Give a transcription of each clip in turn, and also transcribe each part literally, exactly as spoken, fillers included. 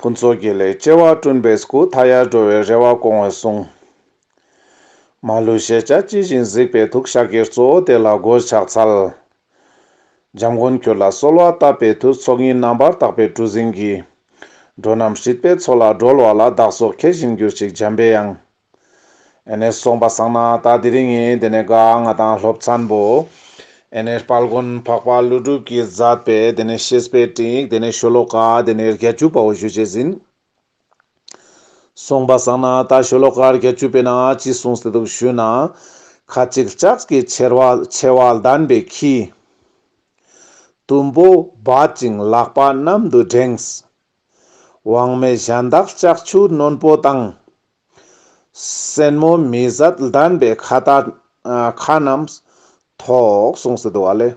ཕུན་ཚོགས་དགེ་ལེགས་བྱེ་བ་བསྐྲུན་པའི་སྐུ། མཐའ་ཡས་འགྲོ་བའི་རེ་བ་སྐོང་བའི་གསུང་། མ་ལུས་ཤེས་བྱ་ཇི་བཞིན་གཟིགས་པའི་ཐུགས། ཤཱཀྱའི་གཙོ་བོ་དེ་ལ་མགོས་ཕྱག་འཚལ། འཇམ་མགོན་ཁྱོད་ལ་གསོལ་བ་བཏབ་པའི་མཐུས། ཚོགས་གཉིས་རྣམ་པར་དག་པའི་གྲུ་གཟིངས་ཀྱིས། འགྲོ་རྣམས་སྲིད་པའི་མཚོ་ལས་སྒྲོལ་བ་ལ། བདག་སོགས་མཁས་བཞིན་གྱུར་ཅིག་འཇམ་པའི་དབྱངས། ཨེ་ནེ་སོང་པ་སང་ན་ད་དེ་རིང་ངི་དེ་ནེ་ག་ང་དང་སློབ་ཚན་པོ་ཨེ་ནེ་དཔལ་མགོན་འཕགས་པ་ཀླུ་སྒྲུབ་ཀྱིས་མཛད་པའི་དེ་ནེ་བཤེས་པའི་སྤྲིངས་ཡིག་དེ་ནེ་ཤོ་ལོ་ཀ་དེ་ནེ་བརྒྱད་ཅུ་པའོ་ཞུ་ཅེས་ཨིན། སོང་པ་སང་ན་ད་ཤོ་ལོ་ཀ་བརྒྱད་ཅུ་པའི་ནང་ཅི་གསུངས་ཏེ་འདུག་ཞུས་ན། ཁ་ཅིག་ལྕགས་ཀྱི་མཆེ་བ་མཆེ་བ་ལྡན་པའི་ཁྱི། དུམ་བུ་འབད་ཅིང་ལག་པ་གནམ་དུ་བསྒྲེངས། དབང་མེད་གཞན་དག་ལྕགས་ཀྱུ་རྣོན་པོ་དང་། སེན་མོ་མི་བཟད་ལྡན་པའི་ཁ་ཏ་ཨ་ཁ་རྣམས་ཐོགས་གསུངས་ཏེ་འདུག་ཨ་ལེ།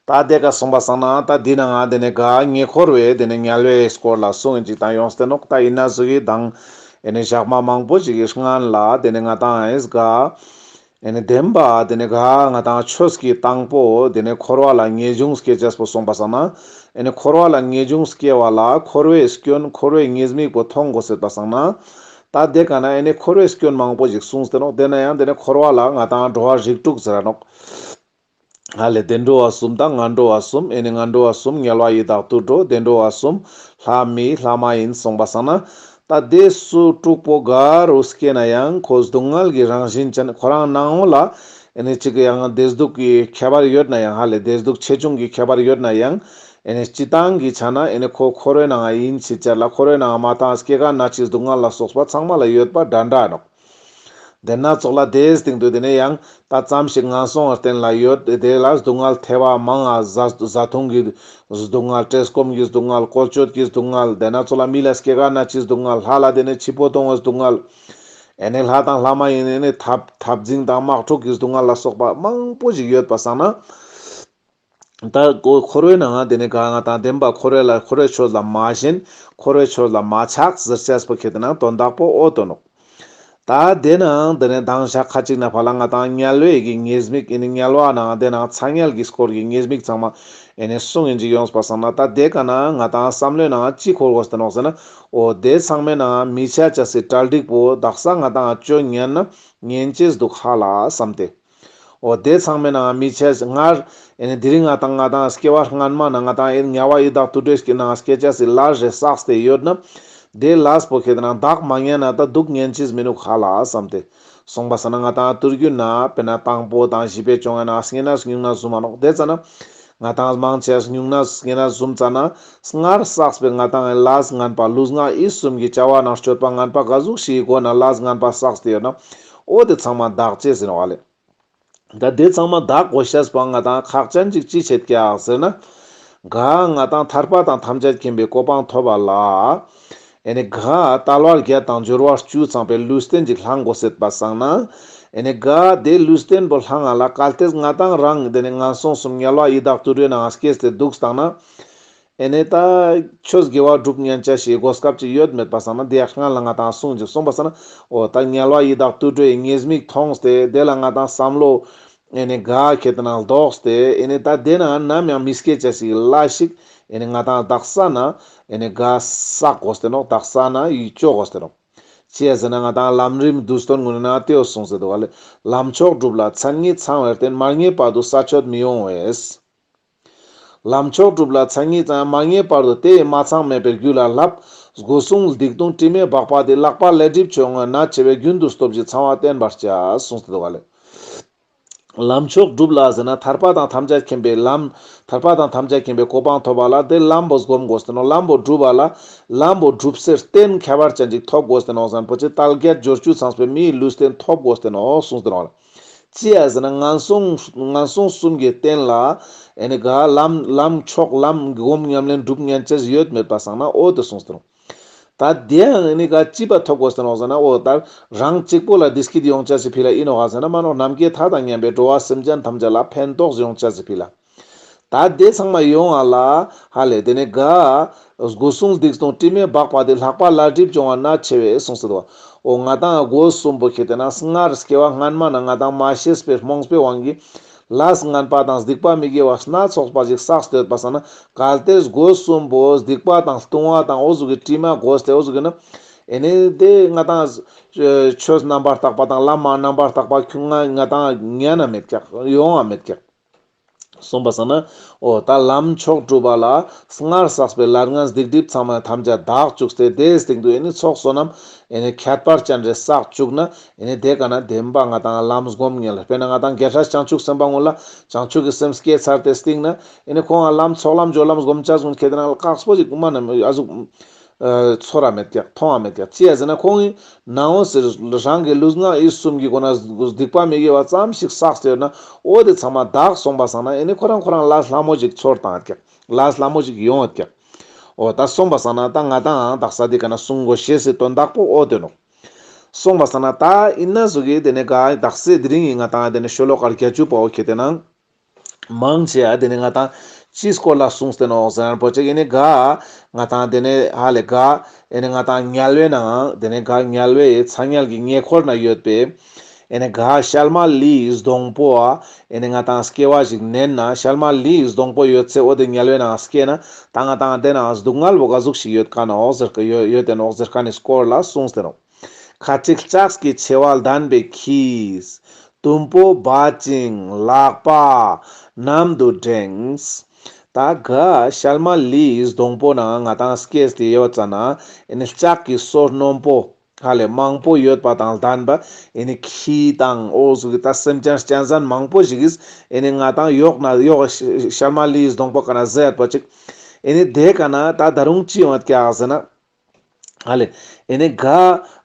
ད་དེ་ཀ་སོང་པ་སང་ན་ད་འདི་ནང་ང་དེ་ནེ་ག་ཉེ་འཁོར་བའི་དེ་ནེ་དམྱལ་བའི་སྐོར་ལ་གསུངས་ཨིན་ཅིག་ད་ཡོངས་ཏེ་ནོག། ད་ཨིན་ན་ཟུག་གི་དང་ཨེ་ནེ་ཞག་མ་མང་པོ་ཞིག་གི་སྔན་ལ་དེ་ནེ་ང་དང་ཨེས་ག་ཨེ་ནེ་བདེན་པ་དེ་ནེ་ག་ང་དང་ཆོས་ཀྱི་དང་པོ་དེ་ནེ་འཁོར་བ་ལ་ངེས་འབྱུང་སྐྱེ་ཅེས་པོ་སོང་པ་སང་ན། ཨེ་ནེ་འཁོར་བ་ལ་ངེས་འབྱུང་སྐྱེ་བ་ལ་འཁོར་བའི་སྐྱོན་འཁོར་བའི་ཉེས་དམིགས་པོ་མཐོང་དགོས་ཟེར་པ་སང་ན། ད་དེ་ཀ་ན་ཨེ་ནེ་འཁོར་བའི་སྐྱོན་མང་པོ་ཞིག་གསུངས་ཏེ་ནོག། དེ་ན་ཡང་དེ་ནེ་འཁོར་བ་ལ་ང་དང་འགྲོ་བ་རིགས་དྲུག་ཟེར་ར་ནོག། ཧ་ལེ་བདེ་འགྲོ་བ་གསུམ་དང་ངན་འགྲོ་བ་གསུམ། ཨེ་ནེ་ངན་འགྲོ་བ་གསུམ་དམྱལ་བ་ཡི་དྭགས་དུད་འགྲོ། བདེ་འགྲོ་བ་གསུམ་ལྷ་མི་ལྷ་མ་ཡིན་སོང་པ་སང་ན། ད་དེ་སུ་དྲུག་པོ་ག་རུ་སྐྱེ་ན་ཡང་ཁོ་སྡུག་བསྔལ་གྱི་རང་བཞིན་ཅན་ཁོ་རང་ནང་ལ་ཨེ་ནེ་ཅིག་ཡང་བདེ་སྡུག་གི་ཁྱད་པར་ཡོད་ན་ཡང་ཧ་ལེ་བདེ་སྡུག་ཆེ་ཆུང་གི་ཁྱད་པར་ཡོད་ན་ཡང་ཨེ་ནེ་སྤྱི་བཏང་གི་ཆ་ན་ཨེ་ནེ་ཁོ་འཁོར་བའི་ནང་ཡིན་ཕྱིན་ཆད་ལ་འཁོར་བའི་ནང་མ་དང་སྐྱེ་རྒ་ན་འཆི་སྡུག་བསྔལ་ལ་སོགས་པ་ཚང་མ་ལ་ཡོད་པ་འདྲ་འདྲ་ནོག། དེ་ན་ཙོགས་ལ་དེའི་སྟེང་དུ་དེ་ནེ་ཡང་ད་ཙམ་ཞིག་ངན་སོང་བརྟེན་ལ་ཡོད་དེ་ལ་སྡུག་བསྔལ་ཐེ་བ་མང་ང་བཟའ་བཟའ་འཐུང་གི་སྡུག་བསྔལ་བཀྲེས་སྐོམ་གྱི་སྡུག་བསྔལ་བཀོལ་སྤྱོད་ཀྱི་སྡུག་བསྔལ་དེ་ན་ཙོགས་ལ་མི་ལ་སྐྱེ་རྒ་ན་འཆིའི་སྡུག་བསྔལ་ལྷ་ལ་དེ་ནེ་འཆི་འཕོ་ལྟུང་བའི་སྡུག་བསྔལ། ཨེ་ནེ་ལྷ་དང་ལྷ་མ་ཡིན་ཨེ་ནེ་འཐབ་འཐབ་འཛིང་དང་དམག་འཁྲུག་གི་སྡུག་བསྔལ་ལ་སོགས་པ་མང་པོ་ཞིག་ཡོད་པ་སང་ན། ད་འཁོར་བའི་ནང་དེ་ནེ་ག་ང་དང་བདེན་པ་འཁོར་བའི་ལ་འཁོར་བའི་ཆོས་ལ་མ་ཞེན་འཁོར་བའི་ཆོས་ལ་མ་ཆགས་ཟེར་ཅེས་པོ་ཁེ་ཏེ་ན་དོན་དག་པོ་འོ་དོ་ནོག། ད་དེ་ནང་དེ་ནེ་དང་ཞག་ཁ་ཅིག་ན་ཕ་ལ་ང་དང་དམྱལ་བའི་གི་ཉེས་དམིགས་ཨེ་ནེ་དམྱལ་བ་ནང་དེ་ནང་ཚ་དམྱལ་གྱི་སྐོར་གྱི་ཉེས་དམིགས་ཚང་མ་ཨེ་ནེ་གསུངས་ཨིན་ཅིག་ཡོངས་པ་སང་ན་ད་དེ་ཀ་ན་ང་དང་བསམ་བློའི་ནང་ཅི་འཁོར་དགོས་ཏེ་ནོག་ཟེར་ན། འོ་དེ་ཚང་མའི་ནང་མི་ཆ་ཅེས་སི་གྲ་སྒྲིག་པོ་དག་ས་ང་དང་ཅོ་ཉན་ན་ཉན་ཅེས་འདུག་ཧ་ལ་བསམ་སྟེ། འོ་དེ་ཚང་མའི་ནང་མི་ཆ་སྔར་ཨེ་ནེ་དེ་རིང་ང་དང་ང་དང་སྐྱེ་བ་སྔན་མ་ན་ང་དང་ཨེ་དམྱལ་བ་ཡི་དྭགས་དུད་འགྲོའི་སྐྱེ་ནང་སྐྱེ་ཅེས་སི་ལས་རེ་བསགས་ཏེ་ཡོད་ན། དེ་ལས་པོ་ཁེ་ཏེ་ན་བདག་མ་ཉན་ན་ད་སྡུག་ཉན་ཅེས་མི་ནུག་ཧ་ལ་བསམ་སྟེ། སོང་པ་སང་ན་ང་དང་དུས་རྒྱུན་ན་དཔེར་ན་དང་པོ་དང་བཞི་པའི་བཅོ་ལྔ་ན་སྙུང་གནས་སྙུང་གནས་བཟུང་མ་ནོག་དེ་ཙ་ན། ང་དང་མང་ཆེ་སྙུང་གནས་སྙུང་གནས་བཟུང་ཙ་ན། སྔར་བསགས་པའི་ང་དང་ལས་ངན་པ་ལུས་ངག་ཡིད་གསུམ་གྱི་བྱ་བ་ནང་སྤྱོད་པ་ངན་པ་ག་ཟུག་ཞིག་གི་སྒོ་ན་ལས་ངན་པ་བསགས་ཏེ་ཡོད་ན། འོ་དེ་ཚང་མ་དག་ཅེས་ཟེར་ནོག་ལེ། ད་དེ་ཚང་མ་དག་དགོས་ཤེས་པོ་ང་དང་ཁག་ཅན་ཅིག་ཅི་བྱེད་ཀྱག་ཟེར་ན། ག་ང་དང་ཐར་པ་དང་ཐམས་ཅད་མཁྱེན་པའི་གོ་འཕང་ཐོབ་པ་ལ། ཨེ་ནེ་ག་དལ་བ་བརྒྱད་དང་འབྱོར་བ་བཅུ་ཚང་པའི་ལུས་རྟེན་ཅིག་བླང་དགོས་ཟེར་པ་སང་ན། ཨེ་ནེ་ག་དེ་ལུས་རྟེན་པོ་བླང་ང་ལ་གལ་ཏེ་ང་དང་རང་དེ་ནེ་ངན་སོང་གསུམ་དམྱལ་བ་ཡི་དྭགས་དུད་འགྲོའི་ནང་སྐྱེས་ཏེ་འདུག་སྟངས་ན། ཨེ་ནེ་ད་ཆོས་དགེ་བ་སྒྲུབ་ཉན་ཅེས་སི་གོ་སྐབས་ཅིག་ཡོད་མེད་པ་སང་ན་དེ་ཡང་སྔན་ལ་ང་དང་གསུངས་ཅིག་སོང་པ་སང་ན། འོ་ད་དམྱལ་བ་ཡི་དྭགས་དུད་འགྲོའི་ཉེས་དམིགས་མཐོང་སྟེ་དེ་ལ་ང་དང་བསམ་བློ་ཨེ་ནེ་ག་ཁེ་ཏེ་ན་ལྡོག་སྟེ་ཨེ་ནེ་ད་དེ་ནང་ནམ་ཡང་མི་སྐྱེ་ཅེས་སི་ལས་ཤིག་ཨེ་ནེ་ང་དང་དག་ས་ན་ཨེ་ནེ་ག་བསགས་དགོས་ཏེ་ནོག་དག་ས་ན་ཡིད་ཅོ་དགོས་ཏེ་ནོག་ཅི་ཡ་ཟེར་ན་ང་དང་ལམ་རིམ་བསྡུས་དོན་ངོ་ན་དེའོ་གསུངས་ཟེར་འདུག་ག་ལེ། ལམ་མཆོག་སྒྲུབ་ལ་མཚན་ཉིད་ཚང་བའི་རྟེན། མ་རྙེད་བར་དུ་ས་ཆོད་མི་ཡོང་བས། ལམ་མཆོག་སྒྲུབ་ལ་མཚན་ཉིད་ཚང་མ་རྙེད་བར་དུ་དེ་ཡི་མ་ཚང་མེད་པའི་རྒྱུ་ལ་བསླབ། སྒོ་སྲུང་སྡིག་ལྟུང་དྲི་མས་སྦགས་པ་དེ། ལྷག་པ་ལས་སྒྲིབ་བྱུང་བ་ན་ཆེ་བས། རྒྱུན་དུ་སྟོབས་བཞི་ཚང་བ་བསྟེན་པར་བྱ། གསུངས་ཏེ་འདུག་ག་ལེ། ལམ་མཆོག་སྒྲུབ་ལ་ཟེར་ན་ཐར་པ་དང་ཐམས་ཅད་མཁྱེན་པའི་ལམ། ཐར་པ་དང་ཐམས་ཅད་མཁྱེན་པའི་གོ་འཕང་ཐོབ་པ་ལ་དེ་ལམ་པོ་སྒོམ་དགོས་ཏེ་ནོག་ལམ་པོ་སྒྲུབ་པ་ལ་ལམ་པོ་སྒྲུབ་སའི་རྟེན་ཁྱད་པར་ཅན་ཅིག་ཐོབ་དགོས་ཏེ་ནོག་ཟེར་ན་པོ་ཅི་དལ་བརྒྱད་འབྱོར་བཅུ་ཚང་པའི་མིའི་ལུས་རྟེན་ཐོབ་དགོས་ཏེ་ནོག་གསུངས་ཏེ་ནོག་ཅི་ཡ་ཟེར་ན་ངན་སོང་ངན་སོང་གསུམ་གྱི་རྟེན་ལ་ཨེ་ནེ་ག་ལམ་ལམ་མཆོག་ལམ་སྒོམ་ཉམས་ལེན་སྒྲུབ་ཉན་ཅེས་ཡོད་མེད་པ་སང་ན་འོ་དེ་གསུངས་ཏེ་ནོག་ད་དེ་ཡང་ཨེ་ནེ་ག་ཅི་པ་ཐོབ་དགོས་ཏེ་ནོག་ཟེར་ན་འོ་ད་རང་གཅིག་པོ་ལ་བདེ་སྐྱིད་ཡོང་ཅེས་སི་ཕི་ལ་ཨིན་ནོག་ག་ཟེར་ན་མ་ནོག་ནམ་མཁའི་མཐའ་དང་མཉམ་པའི་འགྲོ་བ་སེམས་ཅན་ཐམས་ཅད་ལ་ཕན་ཐོགས་ཡོང་ཅེས་སི་ཕི་ལ། ད་དེ་ཚང་མ་ཡོང་བ་ལ་ཧ་ལེ་དེ་ནེ་ག་སྒོ་སྲུང་སྡིག་ལྟུང་དྲི་མས་སྦགས་པ་དེ། ལྷག་པ་ལས་སྒྲིབ་བྱུང་བ་ན་ཆེ་བས་གསུངས་ཏེ་འདུག་འོ་ང་དང་སྒོ་གསུམ་པོ་ཁེ་ཏེ་ན་སྔར་སྐྱེ་བ་སྔན་མ་ན་ང་དང་མ་ཤེས་པའི་རྨོངས་པའི་དབང་གིས་ ལས་ངན་པ་དང་སྡིག་པ་མི་དགེ་བ་སྣ་ཚོགས་པ་ཞིག་བསགས་ཏེ་ཡོད་པ་སང་ན། གལ་ཏེ་སྒོ་གསུམ་པོ་སྡིག་པ་དང་ལྟུང་བ་དང་འོ་ཟུག་གི་དྲི་མ་གོས་ཏེ་འོ་ཟུག་གི་ན། ཨེ་ནི་དེ་ང་དང་ཆོས་རྣམ་པར་དག་པ་དང་ལམ་རྣམ་པར་དག་པ་ཁྱོང་ང་ང་དང་ཉན་ན་མེད་ཀྱག། ཡོང་ང་མེད་ཀྱག། གསུངས་པ་སང་ན། འོ་ད་ལམ་མཆོག་སྒྲུབ་པ་ལ་སྔར་བསགས་པའི་ལས་ངན་སྡིག་སྒྲིབ་ཚང་མ་ཐམས་ཅད་དག་བཅུག་སྟེ། དེའི་སྟེང་དུ་ཨེ་ནི་ཚོགས་བསོད་ནམས་ཨེ་ནི་ཁྱད་པར་ཅན་རེ་བསགས་བཅུག་ན། ཨེ་ནི་དེ་ཀ་ན་བདེན་པ་ང་དང་ལམ་སྒོམ་ཉན་ལ། དཔེར་ན་ང་དང་རྒྱལ་སྲས་བྱང་ཆུབ་སེམས་དཔའ་ངུན་ལ་བྱང་ཆུབ་ཀྱི་སེམས་སྐྱེས་ཚར་ཏེ་སྟིང་ན། ཨེ་ནི་ཁོང་ང་ལམ་ཚོགས་ལམ་སྦྱོར་ལམ་སྒོམ་ཆ་ཟུན་ཁེ་དེ་ན་ཁག་པོ་ཞིག་མ་ན་ཨ་ཟུག་ཚོར་ར་མེད་ཀྱག། མཐོང་བ་མེད་ཀྱག། ཅི་ཡ་ཟེར་ན་ཁོང་གི་ནང་འོ་ཟེར་རང་གི་ལུས་ངག་ཡིད་གསུམ་གྱི་སྒོ་ན་སྡིག་པ་མི་དགེ་བ་ཙམ་ཞིག་བསགས་ཏེ་ཡོད་ན། འོ་དེ་ཚང་མ་དག་སོང་པ་སང་ན། ཨེ་ནི་ཁོ་རང་ཁོ་རང་ལས་སླ་མོ་ཞིག་ཚོར་བཏང་ཡོད་ཀྱག། ལས་སླ་མོ་ཞིག་ཡོང་ཡོད་ཀྱག། འོ་ད་སོང་པ་སང་ན་ད་ང་དང་དག་ས་དེ་ཀ་ན་གསུང་དགོས་ཤེས་སི་དོན་དག་པོ་འོ་དེ་ནོག། སོང་པ་སང་ན་ད་ཨིན་ན་ཟུག་གི་དེ་ནས་ག་དག་ས་དེ་རིང་ངི་ང་དང་དེ་ནས་ཤོ་ལོ་ཀ་བརྒྱད་ཅུ་པའོ་ཁེ་དེ་ན། མང་ཆེ་ཡ་དེ་ནས་ང་དང་ཅིའི་སྐོར་ལ་གསུངས་ཏེ་ནོག་ཟེར་ན་པོ་ཅིག། ཨེ་ནི་ག་ང་དང་དེ་ནས་ཧ་ལེ་ག་ཨེ་ནི་ང་དང་དམྱལ་བའི་ནང་དེ་ནས་ག་དམྱལ་བའི་ཚ་དམྱལ་གྱི་ཉེ་འཁོར་ན་ཡོད་པའི་ཨེ་ནི་ག་ཤལ་མ་ལིའི་སྡོང་པོ་ཨ་ཨེ་ནི་ང་དང་སྐྱེ་བ་ཞིག་ནན་ན། ཤལ་མ་ལིའི་སྡོང་པོ་ཡོད་ཚེ་འོ་དེ་དམྱལ་བའི་ནང་སྐྱེ་ན། ད་ང་དང་དེ་ན་སྡུག་བསྔལ་བོ་ག་ཟུག་ཞིག་ཡོད་ཀ་ནོག་ཟེར་གི་ཡོད་ཡོད་དེ་ནོག་ཟེར་ཁན་ནི་སྐོར་ལ་གསུངས་ཏེ་ནོག། ཁ་ཅིག་ལྕགས་ཀྱི་མཆེ་བ་ལྡན་པའི་ཁྱིས། དུམ་བུ་འབད་ཅིང་ལག་པ་གནམ་དུ་བསྒྲེངས། ད་ག་ཤལ་མ་ལིའི་སྡོང་པོ་ན་ང་དང་སྐྱེས་ཏེ་ཡོད་ཙ་ན། ཨེ་ནི་ལྕགས་ཀྱི་སོ་རྣོན་པོ་ཧ་ལེ་མང་པོ་ཡོད་པ་དང་ལྡན་པ། ཨེ་ནི་ཁྱི་དང་འོ་ཟུག་གི་ད་སེམས་ཅན་གཅན་གཟན་མང་པོ་ཞིག་གིས་ཨེ་ནི་ང་དང་ཡོག་ན་ཡོག་ཤལ་མ་ལིའི་སྡོང་པོ་ཀ་ན་ཟེར་པོ་ཅིག། ཨེ་ནི་དེ་ཀ་ན་ད་ད་རུང་ཅི་ཡོང་ཡོད་ཀྱག་ཟེར་ན། ཧ་ལེ། ཨེ་ནི་ག་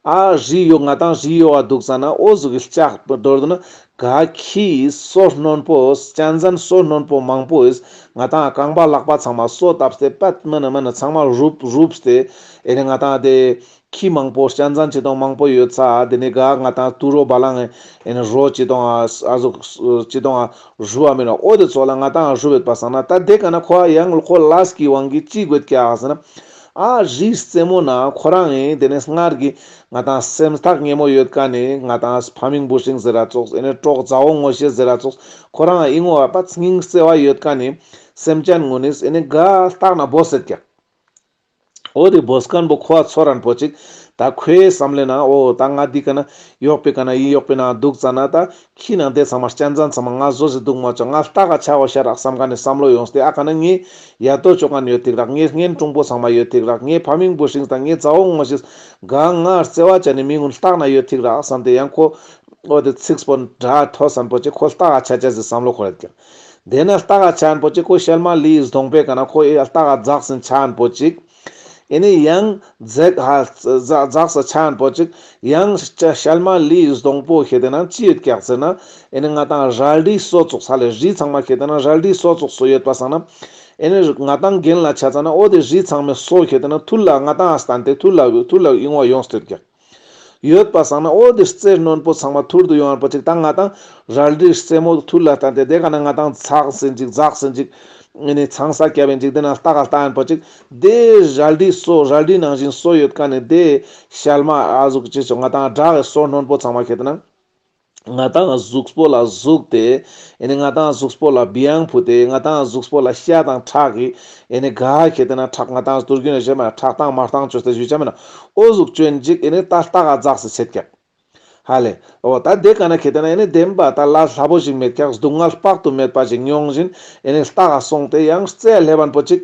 ཨ་རི་ཡོག་ང་དང་རི་ཡོག་ག་དུག་ཙ་ན་འོ་ཟུག་གི་ལྕགས་མདོར་བསྡུ་ན་ག་ཁྱིའི་སོ་རྣོན་པོ་གཅན་གཟན་སོ་རྣོན་པོ་མང་པོ་ཨིས་ང་དང་རྐང་པ་ལག་པ་ཚང་མ་སོ་བཏབ་སྟེ་པད་མ་ན་མ་ན་ཚང་མ་རུབ་རུབ་སྟེ། ཨེ་ནི་ང་དང་དེ་ཁྱི་མང་པོ་གཅན་གཟན་ཅི་དང་མང་པོ་ཡོད་ས་དེ་ནི་ག་ང་དང་ཏུ་རོ་བ་ལང་ཨེ་ནི་རོ་ཅི་དང་ཨ་ཟུག་ཅི་དང་ཨ་རུབ་བ་མེན་ན། འོ་དེ་ཙོགས་ལ་ང་དང་རུབ་ཡོད་པ་སང་ན་ད་དེ་ཀ་ན་ཁོ་ཡང་ཁོ་ལས་ཀྱི་དབང་གིས་ཅི་དགོས་ཀྱག་ཟེར་ན། ཨ་རིའི་རྩེ་མོ་ན་ཁོ་རང་ཨེ་དེ་ནས་སྔར་གྱི་ང་དང་སེམས་ཐག་ཉེ་མོ་ཡོད་ཀ་ནི་ང་དང་ཕ་མིང་བུ་སྲིང་ཟེར་ར་ཙོགས། ཨེ་ནི་གྲོགས་མཛའ་བོ་ངོ་ཤེས་ཟེར་ར་ཙོགས། ཁོ་རང་ཨི་ངོ་བ་པ་སྙིང་བརྩེ་བ་ཡོད་ཀ་ནི་སེམས་ཅན་ངོ་ནི་ཨེ་ནི་ག་ལྟག་ན་བོས་ཡོད་ཀྱག། འོ་དེ་བོས་ཁན་བོ་ཁོ་ཚོར་རན་པོ་ཅིག། ད་ཁོའི་བསམ་ལེ་ན་འོ་ད་ང་འདི་ཀ་ན་ཡོག་པའི་ཀ་ན་ཡིན་ཡོག་པའི་ན་དུག་ཙ་ན་ད། ཁྱི་ནང་དེ་ཚང་མ་གཅན་གཟན་ཚང་མ་ང་བཟོ་ཟེར་དུག་མ་ཆོག། ང་ལྟག་ག་ཆ་བ་ཤ་རག་བསམ་ཁན་ནི་བསམ་བློ་ཡོངས་ཏེ་ཨ་ཀ་ན་ངའི་ཡ་ཏོ་ཅོ་ཁན་ཡོད་ཐིག་རག། ངའི་གཉེན་དྲུང་པོ་ཚང་མ་ཡོད་ཐིག་རག། ངའི་ཕ་མིང་བུ་སྲིང་དང་ངའི་མཛའ་བོ་ངོ་ཤེས་ག་ང་བརྩེ་བ་ཅན་ནི་མི་ངུན་ལྟག་ན་ཡོད་ཐིག་རག་བསམ་སྟེ་ཡང་ཁོ་འོ་དེ་ཚིགས་པོ་འདྲ་ཐོས་སན་པོ་ཅིག་ཁོ་ལྟག་ག་ཆ་ཆ་ཟེར་བསམ་བློ་འཁོར་ཡོད་ཀྱག། དེ་ན་ལྟག་ག་ཆ་ཡན་པོ་ཅིག་ཁོ་ཤལ་མ་ལིའི་སྡོང་པོའི་ཀ་ན་ཁོ་ཨེ་ལྟག་ག་འཛག་སིན་ཆ་ཡན་པོ་ཅིག། ཨེ་ནི་ཡང་འཛག་ཧ་འཛག་ས་ཆ་ཡན་པོ་ཅིག། ཡང་ཤལ་མ་ལིའི་སྡོང་པོ་ཁེ་དེ་ན་ཅི་ཡོད་ཀྱག་ཟེར་ན། ཨེ་ནི་ང་དང་རལ་གྲིའི་སོ་ཙོགས་ཧ་ལེ་རི་ཚང་མ་ཁེ་དེ་ན་རལ་གྲིའི་སོ་ཙོགས་སུ་ཡོད་པ་སང་ན། ཨེ་ནི་ང་དང་གྱེན་ལ་ཆ་ཙ་ན་འོ་དེ་རི་ཚང་མའི་སོ་ཁེ་དེ་ན་ཐུར་ལ་ང་དང་ཨ་སྟན་ཏེ་ཐུར་ལ་ཐུར་ལ་ཨིན་བ་ཡོངས་ཏེ་ཡོད་ཀྱག། ཡོད་པ་སང་ན་འོ་དེ་རྩེ་རྣོན་པོ་ཚང་མ་ཐུར་དུ་ཡོང་བ་པོ་ཅིག་ད་ང་དང་རལ་གྲིའི་རྩེ་མོ་ཐུར་ལ་བཏང་སྟེ་དེ་ཀ་ན་ང་དང་ཚགས་སིན་ཅིག་འཛག་སིན་ཅིག་ཨེ་ནི་ཚང་ས་སྐྱབས་ཡིན་ཅིག་དེ་ན་ལྟག་ག་ལྟ་ཡན་པོ་ཅིག་དེ་རལ་གྲིའི་སོ་རལ་གྲིའི་ནང་བཞིན་སོ་ཡོད་ཀ་ནི་དེ་ཤལ་མ་ཨ་ཟུག་ཅིག་ང་དང་བྲག་གི་སོ་རྣོན་པོ་ཚང་མ་ཁེ་དེ་ན་ང་དང་གཟུགས་པོ་ལ་ཟུག་སྟེ། ཨེ་ནི་ང་དང་གཟུགས་པོ་ལ་བི་ཡང་ཕུ་སྟེ་ང་དང་གཟུགས་པོ་ལ་ཤ་དང་ཁྲག་གི་ཨེ་ནི་ག་ཁེ་དེ་ན་ཁྲག་ང་དང་དུར་རྒྱུན་ནི་ཞེ་མ་ཁྲག་དང་མར་དང་བཅོས་ཏེ་ཞུ་ཆ་མེད་ན་འོ་ཟུག་བཅོན་ཅིག་ཨེ་ནི་ད་ལྟག་ག་འཛག་སེ་ཆེད་ཀྱག། ཧ་ལེ། འོ་ད་དེ་ཀ་ན་ཁེ་དེ་ན་ཨེ་ནི་བདེན་པ་ད་ལ་སླ་པོ་ཞིག་མེད་ཀྱག། སྡུག་བསྔལ་དཔག་ཏུ་མེད་པ་ཞིག་མྱོང་བཞིན་ཨེ་ནི་ལྟག་ག་སོང་སྟེ་ཡང་རྩེ་ལེབ་བན་པོ་ཅིག།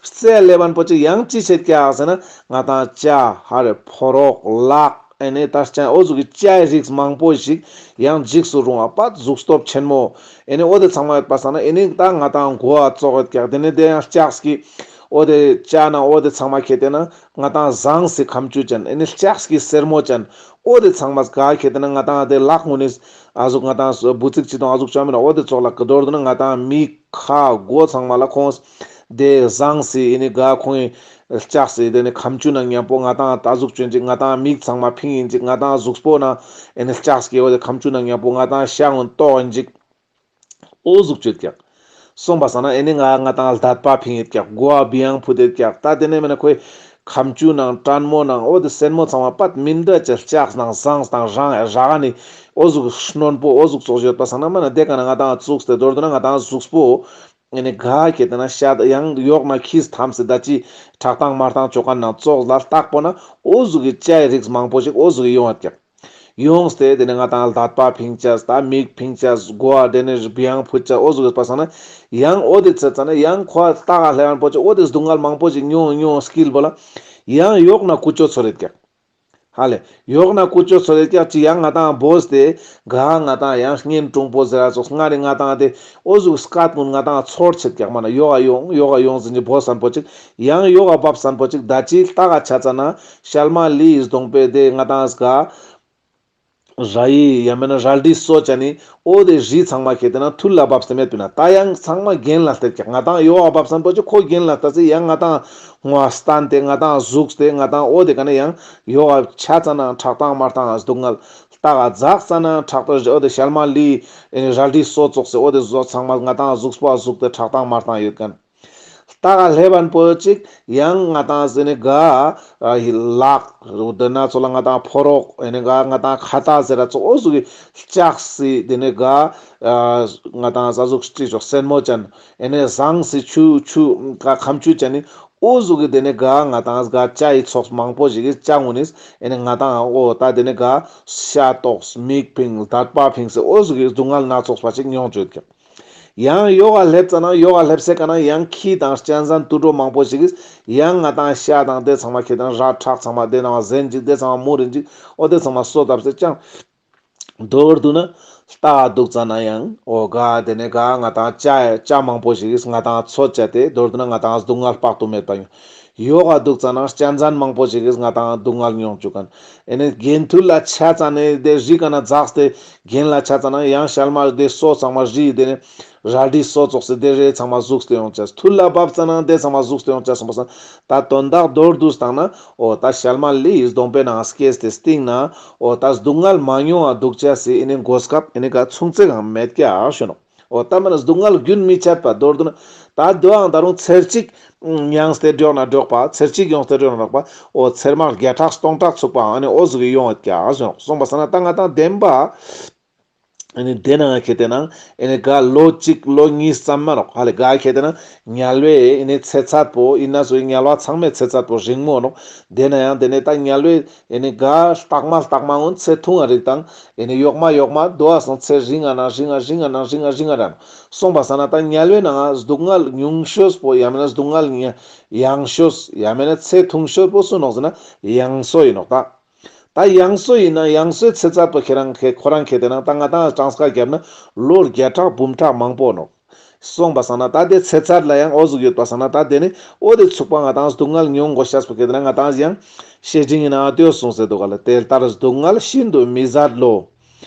རྩེ་ལེབ་བན་པོ་ཅིག་ཡང་ཅི་བྱེད་ཀྱག་ཟེར་ན་ང་དང་ལྕགས་ཧ་རེ་ཕོ་རོག་ལག་ཨེ་ནི་ད་ལྕགས་འོ་ཟུག་གི་ལྕགས་རིགས་མང་པོ་ཞིག་ཡང་འཇིགས་སུ་རུང་བ་པད་གཟུགས་སྟོབས་ཆེན་མོ་ཨེ་ནི་འོ་དེ་ཚང་མ་ཡོད་པ་སང་ན་ཨེ་ནི་ད་ང་དང་མགོ་བ་ཙོག་ཡོད་ཀྱག། དེ་ནི་དེ་ཡང་ལྕགས་ཀྱི་འོ་དེ་ལྕགས་ན་འོ་དེ་ཚང་མ་ཁེ་དེ་ན་ང་དང་ཟངས་སི་ཁམ་ཆུ་ཅན་ཨེ་ནི་ལྕགས་ཀྱི་སེར་མོ་ཅན། འོ་དེ་ཚང་མ་ག་ཁེ་དེ་ན་ང་དང་དེ་ལག་ངུ་ནི་ཨ་ཟུག་ང་དང་འབུ་ཚིག་ཅི་དང་ཨ་ཟུག་ཅོ་མེད་ན་འོ་དེ་ཙོགས་ལ་ག་མདོར་བསྡུ་ན་ང་དང་མིག་ཁ་མགོ་ཚང་མ་ལ་ཁོང་དེ་ཟངས་སི་ཨེ་ནི་ག་ཁོང་ལྕགས་སི་དེ་ནི་ཁམ་ཆུ་ན་མཉམ་པོ་ང་དང་ད་ཟུག་ཅོ་ཅིག་ང་དང་མིག་ཚང་མ་ཕིང་ཡིན་ཅིག། ང་དང་གཟུགས་པོ་ན་ཨེ་ནི་ལྕགས་ཀྱི་འོ་དེ་ཁམ་ཆུ་ན་མཉམ་པོ་ང་དང་ཤ་ངུན་ཏོག་ཡིན་ཅིག། འོ་ཟུག་ཅོ་ཀྱག། སོང་པ་སང་ན་ཨེ་ནི་ང་ང་དང་ལྡད་པ་ཕིང་ཡིན་ཀྱག། མགོ་བ་བི་ཡང་ཕུ་དེ་ཀྱག། ད་དེ་ནས་མེད་ན་ཁོའི་ ཁ་མཆུ་ནང་དྲོན་མོ་ནང་འོ་དེ་སེན་མོ་ཚང་མ་པད་མི་འདྲ་ཅིག་ལྕགས་ནང་ཟངས་དང་རང་ར་ག་ནི་འོ་ཟུག་རྣོན་པོ་འོ་ཟུག་ཙོགས་ཡོད་པ་སང་ན་མ་ན་དེ་ཀ་ན་ང་ཏང་བཙུགས་ཏེ་མདོར་བསྡུ་ན་ང་ཏང་གཟུགས་པོ་ཨེ་ནི་ག་ཁེ་ཏེ་ན་ཤ་ཡང་ཡོག་ན་ཁྱིས་ཐམས་སེ་ད་ཅི་ཁྲག་དང་མར་དང་ཅོ་ཀ་ན་ཙོགས་ལ་བརྟག་པོ་ན་འོ་ཟུག་གི་ཅའི་རིགས་མང་པོ་ཞིག་འོ་ཟུག་གི་ཡོང་བ་ཀྱག། ཡོངས་ཏེ་དེ་ནས་ང་ཏང་ལ་དད་པ་ཕིང་ཅས་ད་མིག་ཕིང་ཅས་མགོ་བ་དེ་ནས་བི་ཡང་ཕུད་ཅས་འོ་ཟུག་གི་པ་སང་ན་ཡང་འོ་དེ་ཚེ་ཙ་ན་ཡང་ཁོ་ལྟ་ག་ལྷེ་བན་པོ་ཅིག་འོ་དེ་སྡུག་བསྔལ་མང་པོ་ཞིག་མྱོང་མྱོང་སྐྱིལ་པོ་ལ་ཡང་ཡོག་ན་ཀུ་ཅོ་ཚོར་རེད་ཀྱག། ཧ་ལེ། ཡོག་ན་ཀུ་ཅོ་ཚོར་རེད་ཀྱག་ཅི་ཡང་ང་ཏང་བོས་ཏེ་ག་ང་ཏང་ཡང་གཉེན་དྲུང་པོ་ཟེར་ར་ཙོགས་སྔ་རེ་ང་ཏང་དེ་འོ་ཟུག་སྐད་ཀུན་ང་ཏང་ཚོར་ཆེད་ཀྱག་མ་ན་ཡོག་ག་ཡོང་ཡོག་ག་ཡོང་ཟིན་ཅི་བོས་སན་པོ་ཅིག་ཡང་ཡོག་ག་བབས་སན་པོ་ཅིག་ད་ཅི་ལྟ་ག་ཆ་ཙ་ན་ཤལ་མ་ལི་ཡིས་གདོང་པས་དེ་ང་ཏང་ག་ར་ཡི་ཡ་མེད་ན་རལ་གྲི་སོ་ཅ་ནི་འོ་དེ་རི་ཚང་མ་ཁེ་ཏེ་ན་ཐུར་ལ་བབས་ཏེ་མེད་པ་ན་ད་ཡང་ཚང་མ་གྱེན་ལ་སྟེར་ཀྱག། ང་ཏང་ཡོག་ག་བབས་སན་པོ་ཅིག་ཁོ་གྱེན་ལ་ལྟ་ཚེ་ཡང་ང་ཏང་ངོ་བ་སྟན་ཏེ་ང་ཏང་གཟུགས་ཏེ་ང་ཏང་འོ་དེ་ཀ་ནས་ཡང་ཡོག་ག་ཆ་ཙ་ན་ཁྲག་དང་མར་དང་སྡུག་བསྔལ་ལྟ་ག་འཛག་ཙ་ན་ཁྲག་དང་འོ་དེ་ཤལ་མ་ལི་ཨེ་ནི་རལ་གྲི་སོ་ཙོགས་སེ་འོ་དེ་བཟོ་ཚང་མ་ང་ཏང་གཟུགས་པོ་གཟུགས་ཏེ་ཁྲག་དང་མར་དང་ཡོད་མཁན། ལྟ་ག་ལྷེ་བན་པོ་ཅིག་ཡང་ང་ཏང་ཟེར་ནི་ག་ལག་དེ་ན་ཚོ་ལ་ང་ཏང་ཕོ་རོག་ཨེ་ནི་ག་ང་ཏང་ཁ་ཏ་ཟེར་ར་ཚོ་འོ་ཟུག་གི་ལྕགས་སི་དེ་ནི་ག་ང་ཏང་ཟ་ཟུག་ཅི་ཅོག་སེན་མོ་ཅན་ཨེ་ནི་ཟངས་སི་ཆུ་ཆུ་ག་ཁ་མཆུ་ཅན་ནི་འོ་ཟུག་གི་དེ་ནི་ག་ང་ཏང་ག་ཅའི་ཚོགས་མང་པོ་ཞིག་གི་ཅ་ངུ་ནིས་ཨེ་ནི་ང་ཏང་འོ་ད་དེ་ནི་ག་ཤ་ཏོགས་མིག་ཕིང་ལ་དད་པ་ཕིང་སེ་འོ་ཟུག་གི་སྡུག་བསྔལ་སྣ་ཚོགས་པ་ཅིག་མྱོང་བཅུག་གི། ཡང་ཡོག་ག་ལྷེབ་ཙ་ན་ཡོག་ག་ལྷེབ་སེ་ཀ་ན་ཡང་ཁྱི་དང་གཅན་གཟན་དུད་འགྲོ་མང་པོ་ཞིག་གིས་ཡང་ང་ཏང་ཤ་དང་དེ་ཚང་མ་ཁྱེར་དང་ར་ཁྲག་ཚང་མ་དེ་ནང་ཟན་ཅིག་དེ་ཚང་མ་མུར་རིན་ཅིག་འོ་དེ་ཚང་མ་སོ་བཏབ་སེ་ཅང་མདོར་བསྡུ་ན་ལྟ་འདུག་ཙ་ན་ཡང་འོ་ག་དེ་ནས་ག་ང་ཏང་ཅ་ཅ་མང་པོ་ཞིག་གིས་ང་ཏང་ཚོད་བཅད་དེ་མདོར་བསྡུ་ན་ང་ཏང་སྡུག་བསྔལ་དཔག་ཏུ་མེད་པ་ཡོང་། ཡོག་ག་འདུག་ཙ་ན་གཅན་གཟན་མང་པོ་ཞིག་གིས་ང་ཏང་སྡུག་བསྔལ་མྱོང་བཅུག་མཁན། ཨེ་ནི་གྱེན་ཐུར་ལ་ཆ་ཙ་ན་དེ་རི་ཀ་ན་འཛགས་ཏེ་གྱེན་ལ་ཆ་ཙ་ན་ཡང་ཤལ་མ་དེ་སོ་ཚང་མ་རི་དེ་ནི་རལ་གྲི་སོ་ཙོགས་སེ་དེ་རེ་ཚང་མ་ཟུགས་ཏེ་ཡོང་ཅེས། ཐུར་ལ་བབས་ཙ་ན་དེ་ཚང་མ་ཟུགས་ཏེ་ཡོང་ཅེས་སོང་པ་སང་ད་དོན་དག་མདོར་བསྡུས་བཏང་ན་འོ་ད་ཤལ་མ་ལི་ཡི་གདོང་པའི་ནང་སྐྱེས་ཏེ་སྟིང་ན་འོ་ད་སྡུག་བསྔལ་མ་མྱོང་བ་འདུག་ཅེས་སི་ཨེ་ནི་གོ་སྐབས་ཨེ་ནི་ག་ཆུང་ཙེ་གང་མེད་ཀྱག་ཞུ་ནོག། འོ་ད་མ་ན་སྡུག་བསྔལ་རྒྱུན་མི་ཆད་པ་མདོར་བསྡུ་ན་ད་དོའང་ད་རུང་ཚེར་གཅིག་མྱངས་ཏེ་འགྲོགས་ན་འགྲོགས་པ་ཚེར་གཅིག་ཡོངས་ཏེ་འགྲོགས་ན་འགྲོགས་པ་འོ་ཚེར་མ་བརྒྱ་ཕྲག་སྟོང་ཕྲག་ཚུགས་པའང་ཨ་ནི་འོ་ཟུག་གི་ཡོང་བ་ཀྱག་ཟེར་ནོག། སོང་པ་སང་ན་ད་ང་ཏང་བདེན་པ་ཨ་ནི་དེ་ནང་ཁེ་ཏེ་ནང་ཨ་ནི་ག་ལོ་གཅིག་ལོ་གཉིས་ཙམ་མ་ནོག། ཧ་ལེ་ག་ཁེ་ཏེ་ནང་དམྱལ་བའི་ཨ་ནི་ཚེ་ཚད་པོ་ཨིན་ན་སུ་དམྱལ་བ་ཚང་མའི་ཚེ་ཚད་པོ་རིང་མོ་ནོག། དེ་ན་ཡང་དེ་ནས་ད་དམྱལ་བའི་ཨེ་ནི་ག་ལྟག་མ་ལྟག་མ་འོན་ཚེ་ཐུང་བ་རིགས་དང་ཨེ་ནི་ཡོག་མ་ཡོག་མ་དོ་བ་སང་ཚེ་རིང་ང་ན་རིང་ང་རིང་ང་ན་རིང་ང་རིང་ང་ར་ནོག། སོང་པ་སང་ན་ད་དམྱལ་བའི་ནང་སྡུག་བསྔལ་ཉུང་ཤོས་པོ་ཡང་མེད་ན་སྡུག་བསྔལ་ཡང་ཤོས་ཡང་མེད་ན་ཚེ་ཐུང་ཤོས་པོ་སུ་ནོག་ཟེར་ན་ཡང་སོ་ཡིན་ནོག་ད། ད་ཡང་སོ་ཡིན་ན་ཡང་སོའི་ཚེ་ཚད་པོ་ཁེ་རང་ཁེ་ཁོ་རང་ཁེ་ཏེ་ན་ད་ང་ཏང་གྲངས་ཀ་བརྒྱབ་ན་ལོ་བརྒྱ་ཕྲག་འབུམ་ཕྲག་མང་པོ་ནོག། སོང་པ་སང་ན་ད་དེ་ཚེ་ཚད་ལ་ཡང་འོ་ཟུག་ཡོད་པ་སང་ན་ད་དེ་ནི་འོ་དེ་ཚུགས་པ་ང་ཏང་སྡུག་བསྔལ་མྱོང་དགོས་ཤེས་པོ་ཁེ་ཏེ་ན་ང་ཏང་ཡང་བཤེས་སྤྲིང་ཡིན་ན་དེ་གསུངས་སེ་འདུག་ག་ལ། དེ་ལྟར་སྡུག་བསྔལ་ཤིན་ཏུ་མི་བཟད་བློ།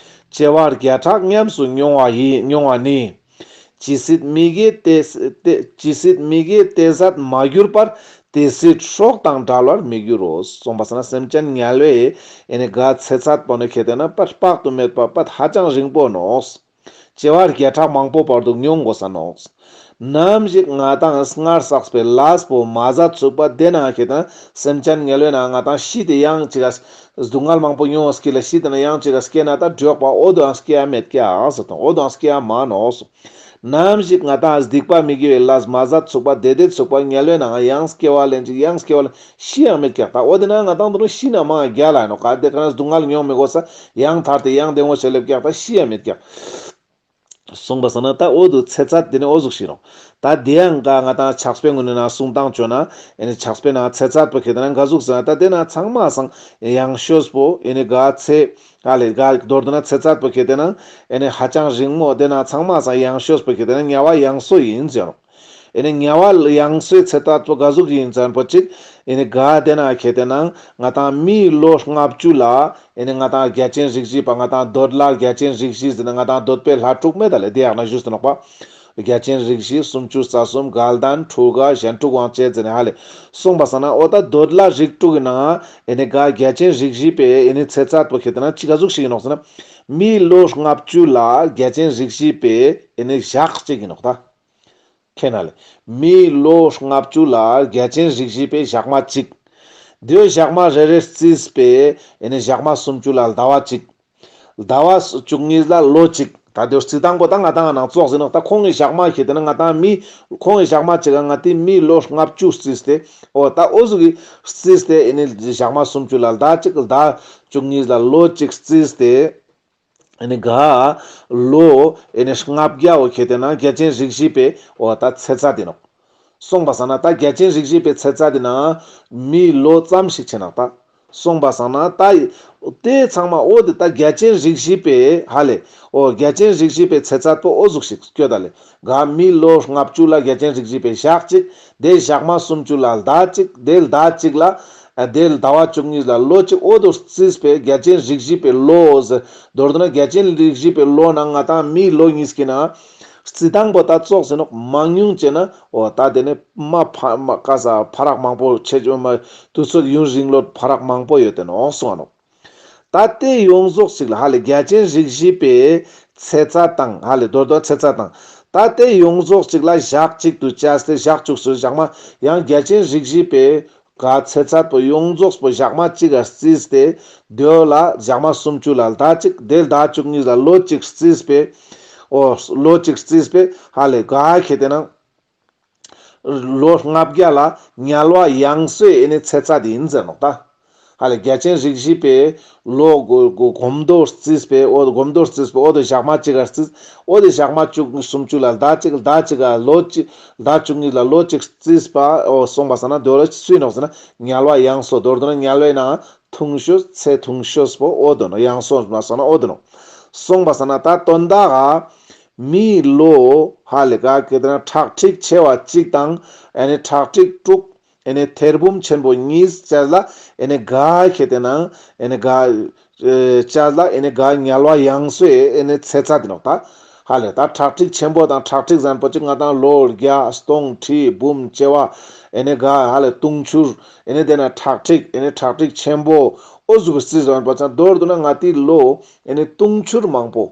བྱེ་བ་བརྒྱ་ཕྲག་ཉམས་སུ་མྱོང་བ་ཡི་མྱོང་བ་ནི། ཇི་སྲིད་མི་དགེ་དེ་དེ་ཇི་སྲིད་མི་དགེ་དེ་ཟད་མ་གྱུར་པར། དེ་སྲིད་སྲོག་དང་བྲལ་བར་མི་འགྱུར་རོ། སོང་པ་སང་ན་སེམས་ཅན་དམྱལ་བའི་ཨེ་ནི་ག་ཚེ་ཚད་པོ་ནི་ཁེ་ཏེ་ན་དཔག་ཏུ་མེད་པ་དཔག་ཧ་ཅང་རིང་པོ་ནོག། བྱེ་བ་བརྒྱ་ཕྲག་མང་པོ་བར་དུ་མྱོང་དགོས་ས་ནོག། ནམ་ཞིག་ང་ཏང་སྔར་བསགས་པའི་ལས་པོ་མ་ཟད་ཚུགས་པ་དེ་ན་ཁེ་ཏེ་ན་སེམས་ཅན་དམྱལ་བའི་ནང་ང་ཏང་ཤི་སྟེ་ཡང་ཅིག་ག་སྡུག་བསྔལ་མང་པོ་མྱོང་བ་སྐྱིད་ལ་ཤི་སྟེ་ན་ཡང་ཅིག་ག་སྐྱེ་ན་ད་འགྲོགས་པ་འོ་དོའང་སྐྱེ་ཡ་མེད་ཀྱག་ཟེར་དང་འོ་དོའང་སྐྱེ་ཡ་མ་ནོག། ནམ་ཞིག་ང་ཏང་སྡིག་པ་མི་དགེ་བའི་ལས་མ་ཟད་ཚུགས་པ་དེ་དེ་ཚུགས་པ་དམྱལ་བའི་ནང་ཡང་སྐྱེ་བ་ལེན་ཅིག་ཡང་སྐྱེ་བ་ལེན་ཤི་ཡང་མེད་ཀྱག་ད། འོ་དེ་ན་ང་ཏང་དུ་ནི་ཤི་ན་མ་རྒྱལ་ལ་ནོག་ག་དེ་ཀ་ན་སྡུག་བསྔལ་མྱོང་མི་དགོས་ས་ཡང་ཐར་ཏེ་ཡང་བདེ་མོ་ཆེ་ལེབ་ཀྱག་ད་ཤི་ཡང་མེད་ཀྱག། སོང་པ་སང་ན་ད་འོ་དུ་ཚེ་ཚད་དེ་ནི་འོ་ཟུག་ཤི་ནོག། ད་དེ་ཡང་ག་ང་ཏང་ཕྱག་དཔེ་ངོས་ནས་ན་གསུང་སྟངས་བཅོ་ན་ཨེ་ནི་ཕྱག་དཔེ་ན་ཚེ་ཚད་པོ་ཁེ་ཏེ་ན་ག་ཟུག་ཟེར་ན་ད་དེ་ན་ཚང་མ་སང་ཡང་ཤོས་པོ་ཨེ་ནི་ག་ཚེ་ག་ལས་ག་མདོར་བསྡུ་ན་ཚེ་ཚད་པོ་ཁེ་ཏེ་ན་ཨེ་ནི་ཧ་ཅང་རིང་མོ་དེ་ན་ཚང་མ་སང་ཡང་ཤོས་པོ་ཁེ་ཏེ་ན་དམྱལ་བ་ཡང་སོ་ཡིན་ཟེར་ནོག། ཨེ་ནི་དམྱལ་བ་ཡང་སོའི་ཚེ་ཚད་པོ་ག་ཟུག་ཡིན་ཟེར་པོ་ཅིག་ཨེ་ནི་ག་དེ་ན་ཁེ་ཏེ་ན་ང་ཏང་མིའི་ལོ་ལྔ་བཅུ་ལ་ཨེ་ནི་ང་ཏང་རྒྱལ་ཆེན་རིགས་བཞི་པ་ང་ཏང་འདོད་ལྷ་རྒྱལ་ཆེན་རིགས་བཞི་ཟེར་ན་ང་ཏང་འདོད་པའི་ལྷ་དྲུག་མེད་ད་ལེ་དེ་ཡག་ན་ཞུས་ཏེ་ནོག་པ། རྒྱལ་ཆེན་རིགས་བཞི་སུམ་ཅུ་རྩ་གསུམ་དགའ་ལྡན་ཕྲུ་གུ་གཞན་ཕྲུག་དབང་བྱེད་ཟེར་ནས་ཧ་ལེ། སོང་པ་སང་ན་འོ་ད་འདོད་ལྷ་རིགས་དྲུག་གི་ནང་ཨེ་ནི་ག་རྒྱལ་ཆེན་རིགས་བཞི་པའི་ཨེ་ནི་ཚེ་ཚད་པོ་ཁེ་ཏེ་ན་ཅི་ག་ཟུག་ཤིག་ཡིན་ནོག་ཟེར་ན་མིའི་ལོ་ལྔ་བཅུ་ལ་རྒྱལ་ཆེན་རིགས་བཞི་པའི་ཨེ་ནི་ཞག་གཅིག་ཡིན་ནོག་ད། ཁེ་ན་ལེ། མིའི་ལོ་ལྔ་བཅུ་ལ་རྒྱལ་ཆེན་རིགས་བཞི་པའི་ཞག་མ་གཅིག། དེའོ་ཞག་མ་རེ་རེ་རྩིས་པས་ཨེ་ནི་ཞག་མ་སུམ་ཅུ་ལ་ཟླ་བ་གཅིག། ཟླ་བ་བཅུ་གཉིས་ལ་ལོ་གཅིག། ད་དེའོ་རྩི་སྟངས་པོ་ད་ང་ཏང་ནང་ཙོགས་ཟེར་ནོག། ད་ཁོང་གི་ཞག་མ་ཁེ་ཏེ་ན་ང་ཏང་མི་ཁོང་གི་ཞག་མ་གཅིག་ག་ང་ཏི་མི་ལོ་ལྔ་བཅུ་རྩིས་ཏེ། འོ་ད་འོ་ཟུག་གི་རྩིས་ཏེ་ཨེ་ནི་ཞག་མ་སུམ་ཅུ་ལ་ཟླ་གཅིག། ཟླ་བཅུ་གཉིས་ལ་ལོ་གཅིག་རྩིས་ཏེ། ཨེ་ནི་ག་ལོ་ཨེ་ནི་ལྔ་བརྒྱའོ་ཁེ་ཏེ་ན་རྒྱལ་ཆེན་རིགས་བཞི་པའི་འོ་ད་ཚེ་ཚད་དེ་ནོག། སོང་པ་སང་ན་ད་རྒྱལ་ཆེན་རིགས་བཞི་པའི་ཚེ་ཚད་དེ་ན་མི་ལོ་ཙམ་ཞིག་ཆེ་ནོག་ད། སོང་པ་སང་ན་ད་དེ་ཚང་མ་འོ་དེ་ད་རྒྱལ་ཆེན་རིགས་བཞི་པའི་ཧ་ལེ། འོ་རྒྱལ་ཆེན་རིགས་བཞི་པའི་ཚེ་ཚད་པོ་འོ་ཟུག་ཞིག་སྐྱོད་ད་ལེ། ག་མི་ལོ་ལྔ་བཅུ་ལ་རྒྱལ་ཆེན་རིགས་བཞི་པའི་ཞག་གཅིག། དེ་ཞག་མ་སུམ་ཅུ་ལ་ཟླ་གཅིག། དེ་ཟླ་གཅིག་ལ་ཨ་དེ་ཟླ་བ་བཅུ་གཉིས་ལ་ལོ་གཅིག། འོ་དོ་རྩིས་པའི་རྒྱལ་ཆེན་རིགས་བཞི་པའི་ལོ་ཟེར། མདོར་བསྡུ་ན་རྒྱལ་ཆེན་རིགས་བཞི་པའི་ལོ་ནང་ང་ཏང་མི་ལོ་གཉིས་ཀྱི་ནང་རྩི་སྟངས་པོ་ད་ཙོགས་ཟེར་ནོག། མང་ཉུང་བྱས་ན་འོ་ད་དེ་ནི་མ་ཕ་མ་ཀ་ས་ཕ་རག་མང་པོ་ཆེ་ཆུང་མ་དུས་ཚོད་ཡུན་རིང་ལོ་ཕ་རག་མང་པོ་ཡོད་དེ་ནོག་གསུངས་ནོག། ད་དེ་ཡོངས་རྫོགས་ཅིག་ལ་ཧ་ལེ་རྒྱལ་ཆེན་རིགས་བཞི་པའི་ཚེ་ཚད་དང་ཧ་ལེ་མདོར་བསྡུ་ཚེ་ཚད་དང་། ད་དེ་ཡོངས་རྫོགས་ཅིག་ལ་ཞག་གཅིག་ཏུ་བཅད་དེ་ཞག་བཅུ་གསུམ། ཞག་མ་ཡང་རྒྱལ་ཆེན་རིགས་བཞི་པའི་ག་ཚེ་ཚད་པོ་ཡོངས་རྫོགས་པོ་ཞག་མ་གཅིག་ག་རྩིས་ཏེ་དེའོ་ལ་ཞག་མ་སུམ་ཅུ་ལ་ཟླ་གཅིག། དེ་ཟླ་བཅུ་གཉིས་ལ་ལོ་གཅིག་རྩིས་པས། འོ་ལོ་གཅིག་རྩིས་པས་ཧ་ལེ་ག་ཁེ་ཏེ་ན་ལོ་ལྔ་བརྒྱ་ལ་དམྱལ་བ་ཡང་སོས་ཨེ་ནི་ཚེ་ཚད་དེ་ཡིན་ཟེར་ནོག་ད། ཧ་ལེ་རྒྱལ་ཆེན་རིགས་བཞི་པའི་ལོ་གོ་གོ་གོམ་དོ་རྩིས་པའི་འོ་གོམ་དོ་རྩིས་པའི་འོ་དེ་ཞག་མ་གཅིག་ག་རྩིས། འོ་དེ་ཞག་མ་བཅུ་སུམ་ཅུ་ལ་ཟླ་གཅིག། ཟླ་གཅིག་ག་ལོ་གཅིག། ཟླ་བཅུ་གཉིས་ལ་ལོ་གཅིག་རྩིས་པ་འོ་སོང་པ་སང་ན་དེའོ་ལ་སུ་ཡིན་ནོག་ཟེར་ན་དམྱལ་བ་ཡང་སོས། མདོར་བསྡུ་ན་དམྱལ་བའི་ནང་ཐུང་ཤོས་ཚེ་ཐུང་ཤོས་པོ་འོ་དོ་ནོག། ཡང་སོས་མ་སོང་ན་འོ་དོ་ནོག། སོང་པ་སང་ན་ད་དོན་དག་ག་མིའི་ལོ་ཧ་ལེ་ག་ཁེ་ཏེ་ན་ཁྲག་ཁྲིག་ཆེ་བ་གཅིག་དང་ཨེ་ནི་ཁྲག་ཁྲིག་དྲུག། ཨེ་ནི་ཐེར་འབུམ་ཆེན་པོ་གཉིས་བཅས་ལ་ཨེ་ནི་ག་ཁེ་ཏེ་ན་ཨེ་ནི་ག་ཨེ་བཅས་ལ་ཨེ་ནི་ག་དམྱལ་བ་ཡང་སོས་ཨེ་ནི་ཚེ་ཚད་དེ་ནོག་ད། ཧ་ལེ་ད་ཁྲག་ཁྲིག་ཆེན་པོ་དང་ཁྲག་ཁྲིག་ཟན་པོ་ཅིག་ང་ཏང་ལོ་བརྒྱ་སྟོང་ཁྲི་འབུམ་བྱེ་བ་ཨེ་ནི་ག་ཧ་ལེ་དུང་ཕྱུར་ཨེ་ནི་དེ་ན་ཁྲག་ཁྲིག་ཨེ་ནི་ཁྲག་ཁྲིག་ཆེན་པོ་འོ་ཟུག་རྩིས་ཟན་པོ་ཅང་མདོར་བསྡུ་ན་ང་ཏི་ལོ་ཨེ་ནི་དུང་ཕྱུར་མང་པོ།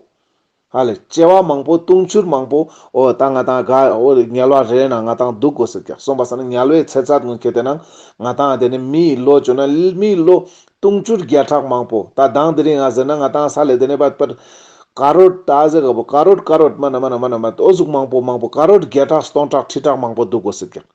ཧ་ལེ་བྱེ་བ་མང་པོ་དུང་ཕྱུར་མང་པོ་འོ་ད་ང་ཏང་ག་འོ་དམྱལ་བ་རེ་ནང་ང་ཏང་འདུག་དགོས་ཟེར་ཀྱག། སོང་པ་སང་ན་དམྱལ་བའི་ཚེ་ཚད་ངོ་ཁེ་ཏེ་ན་ང་ཏང་དེ་ནི་མིའི་ལོ་བཅོ་ན་མིའི་ལོ་དུང་ཕྱུར་བརྒྱ་ཕྲག་མང་པོ། ད་དང་དེ་རིང་ང་ཟེར་ན་ང་ཏང་ས་ལེ་དེ་ནི་པ་པར་ཀ་རོར་ད་ཟེར་ག་པོ་ཀ་རོར་ཀ་རོར་མ་ན་མ་ན་མ་ན་མ་འོ་ཟུག་མང་པོ་མང་པོ་ཀ་རོར་བརྒྱ་ཕྲག་སྟོང་ཕྲག་ཁྲི་ཕྲག་མང་པོ་འདུག་དགོས་ཟེར་ཀྱག།